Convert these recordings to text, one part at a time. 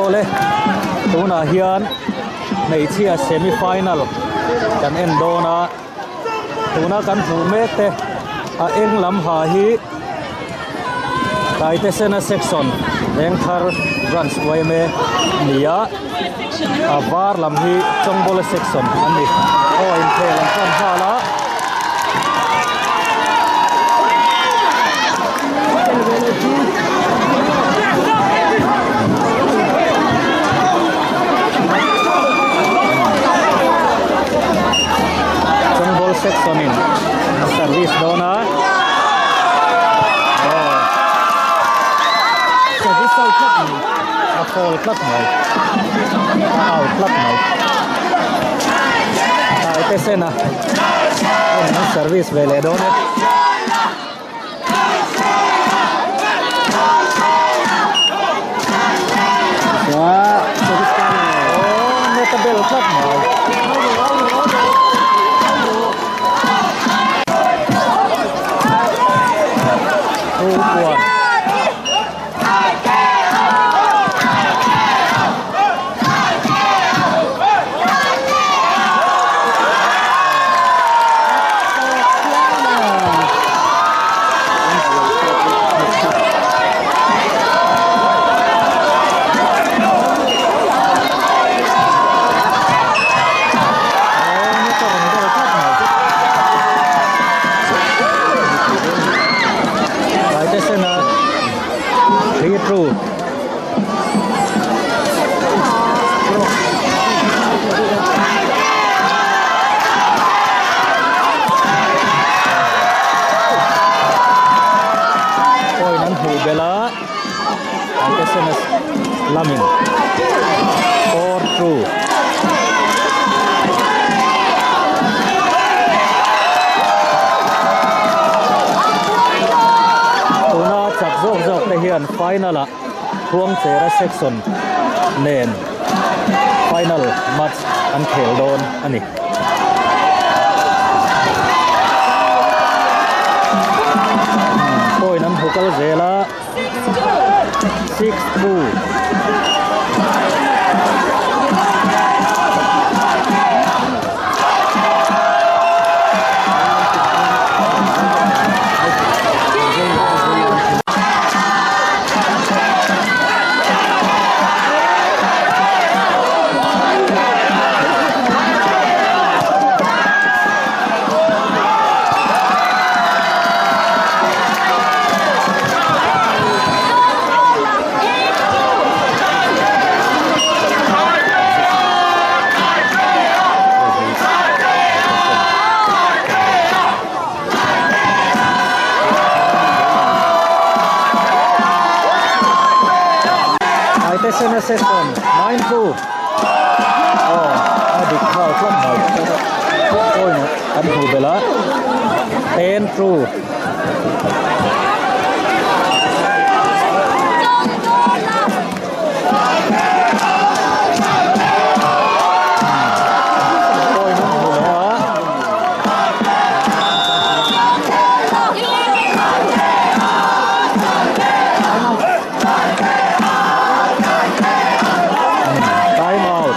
Awle, tunah hian hmeichhia semi final kan en dawn a, tuna kan hmuh mek te a eng lam ha hi Taitesena section Vengthar branch yma a ni a, a var lam hi Chawngbawla section an ni. Aw inkhel an tan nghal a. Chawngbawla section in an service dawn a. Aw service out tlat mai a fall tlat mai a out tlat mai taite sena heng an service ve leh dawn e. Aw net a bel tlat mai. Thu puan. True. Point an hmuh belh a, Taitesena lamin 4 2. Tuna chak zawk zawk te hian final ah Khuangchera section nen final match an khel dawn a ni. Point an hmu kal zel a 6-2. Taitesena section 9-2 aw a dik nghal tlat mai point an hmuh belh a 10-2. Point an hmu leh a. Time out.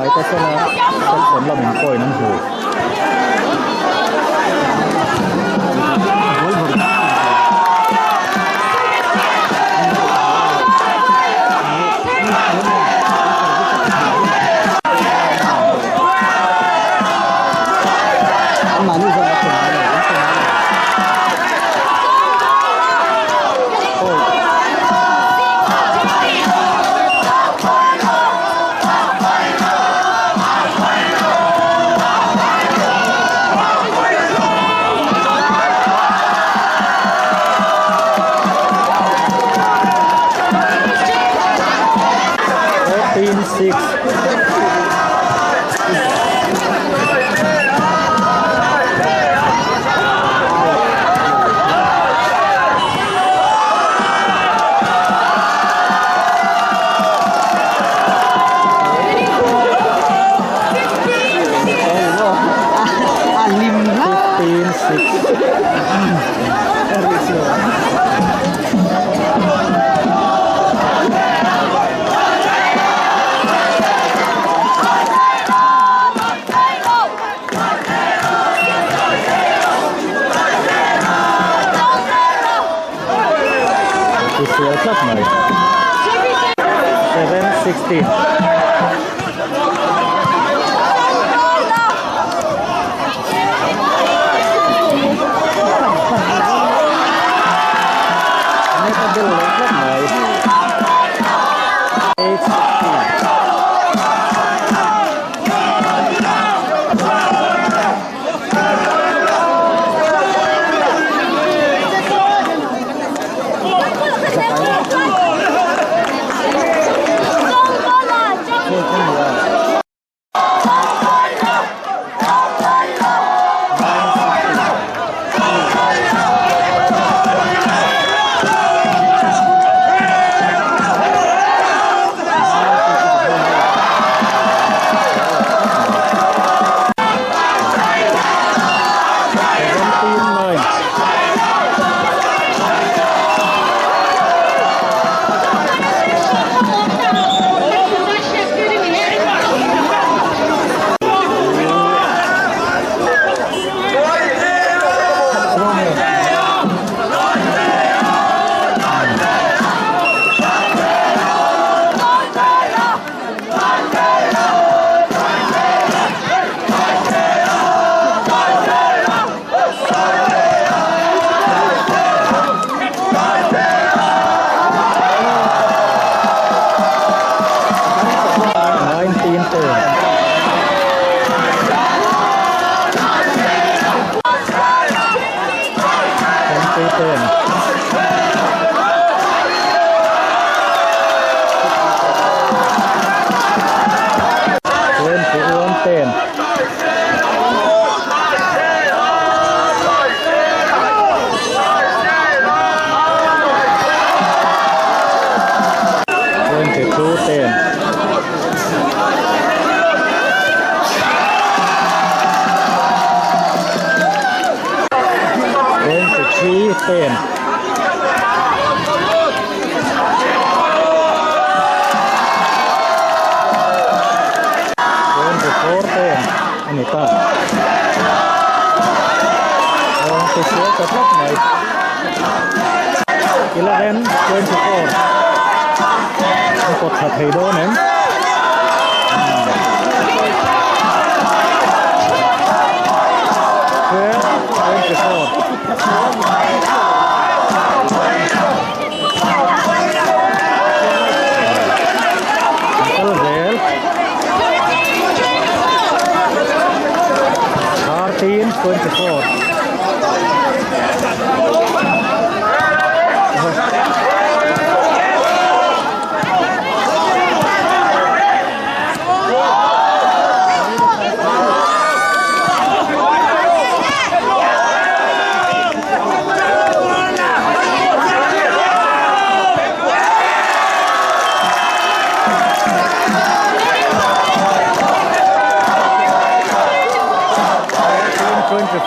tlai ta sela section lamin point an hmu. Tisual tlat mai. 716. Net a bel leh tlat mai. 816.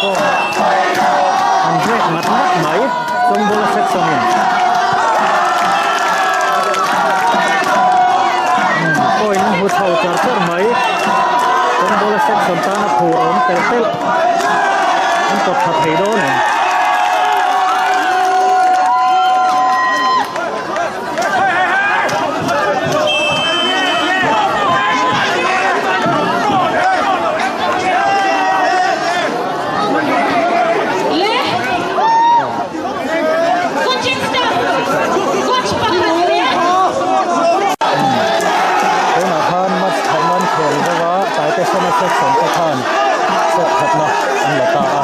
An break ngat ngat mai Chawngbawla section in point an hmu chho char char mai. Kawngbawl section tana phur a awm telh telh an kawt tha thei dawn em? Tunah khan match thatna an khel deuh a, Taitesena section te khan set thatna an la ta a.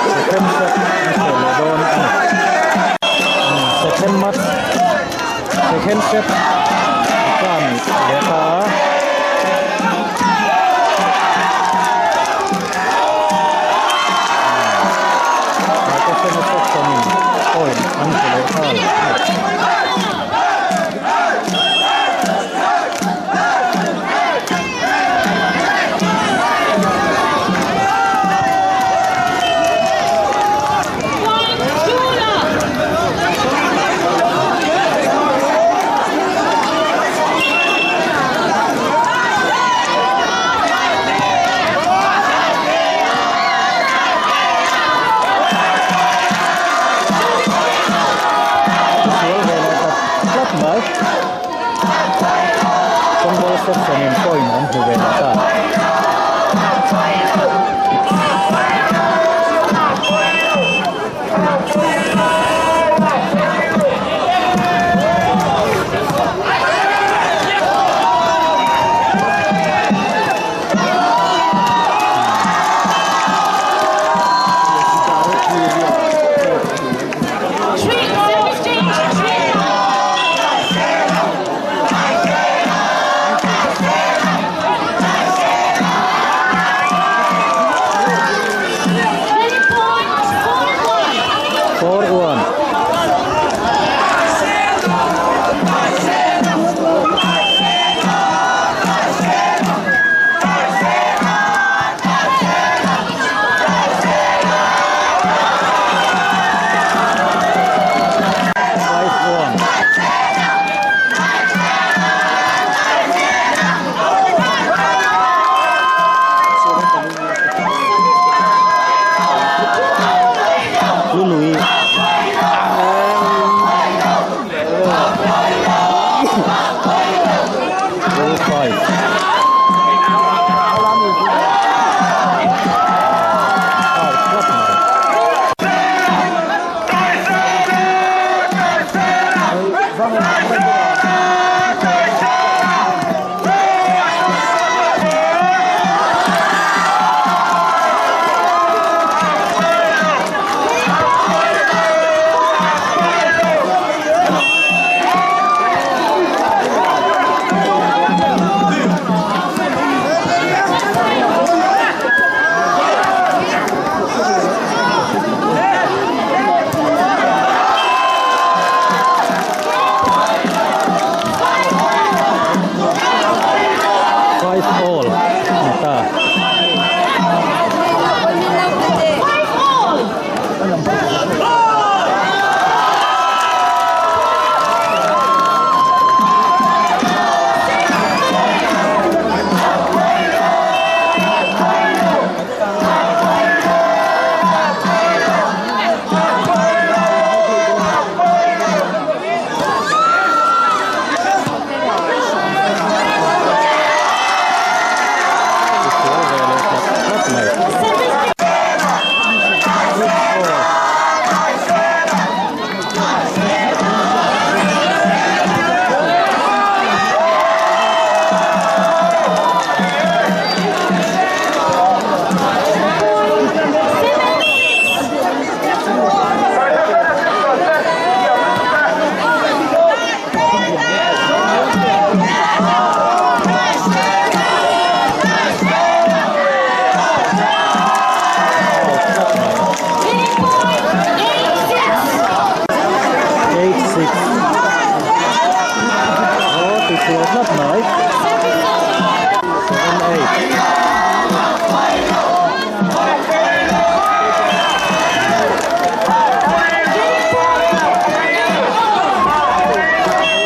Second set an khel leh dawn a ni. Second match, second set a tan leh ta a. Taitesena section in point an hmu leh nghal a ni. Sual ve leh ta tlat mai. Kawngbawl section in point an hmu ve leh ta. 4-1. Lului 5 all ni ta. Sual ve leh tlat tlat mai. Tlat mai 7 8.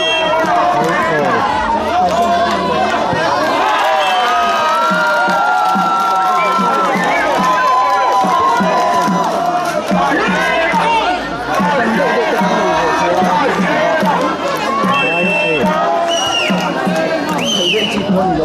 Fans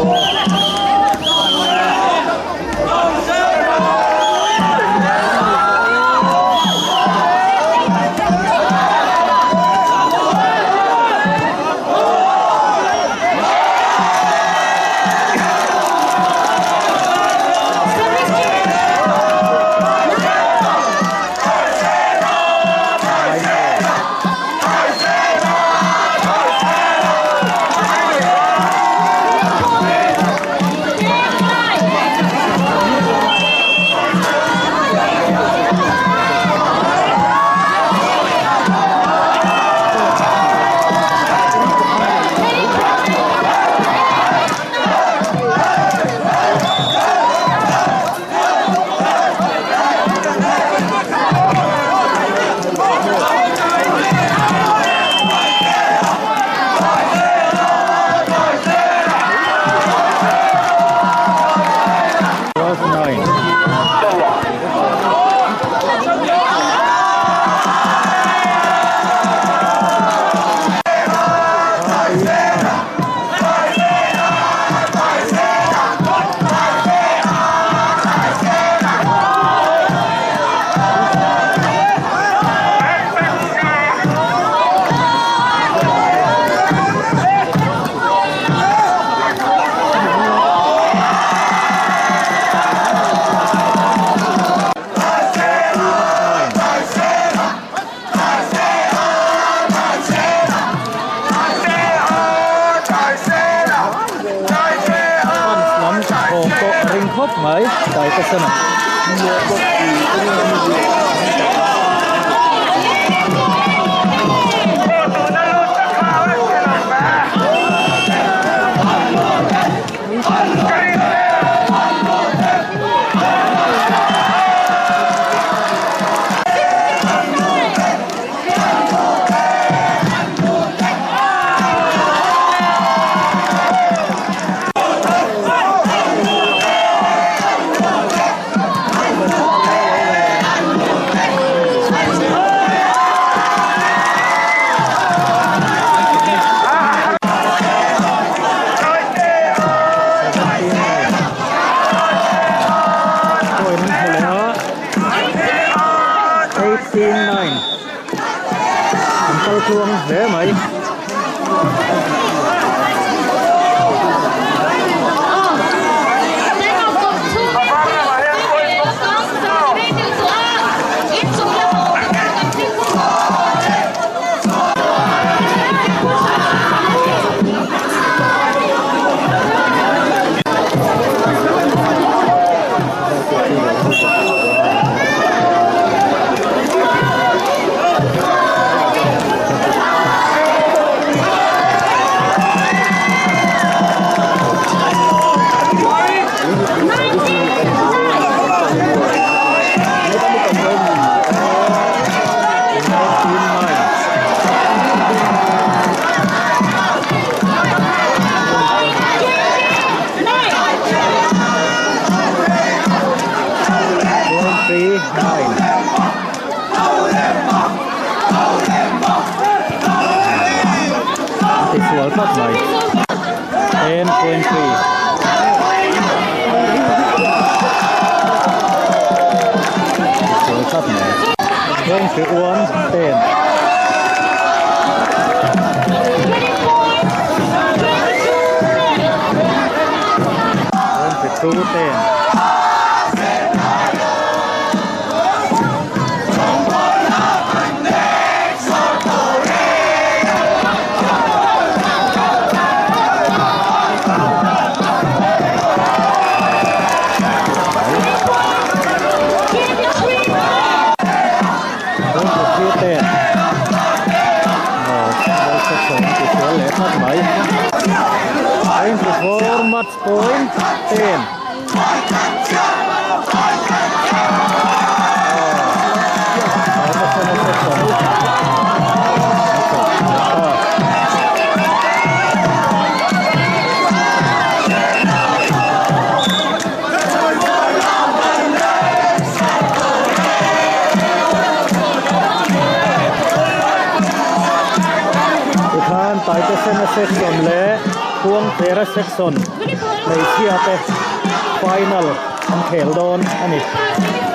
lam thawm pawh a ring khawp mai Taitesena. An kal tluang hle mai. Tisual tlat mai 10.3 Tisual tlat mai 21 10 22 10 Match point 10. Tikhan Taitesena section leh. Khuangchera section hmeichhia te final an khel dawn a ni.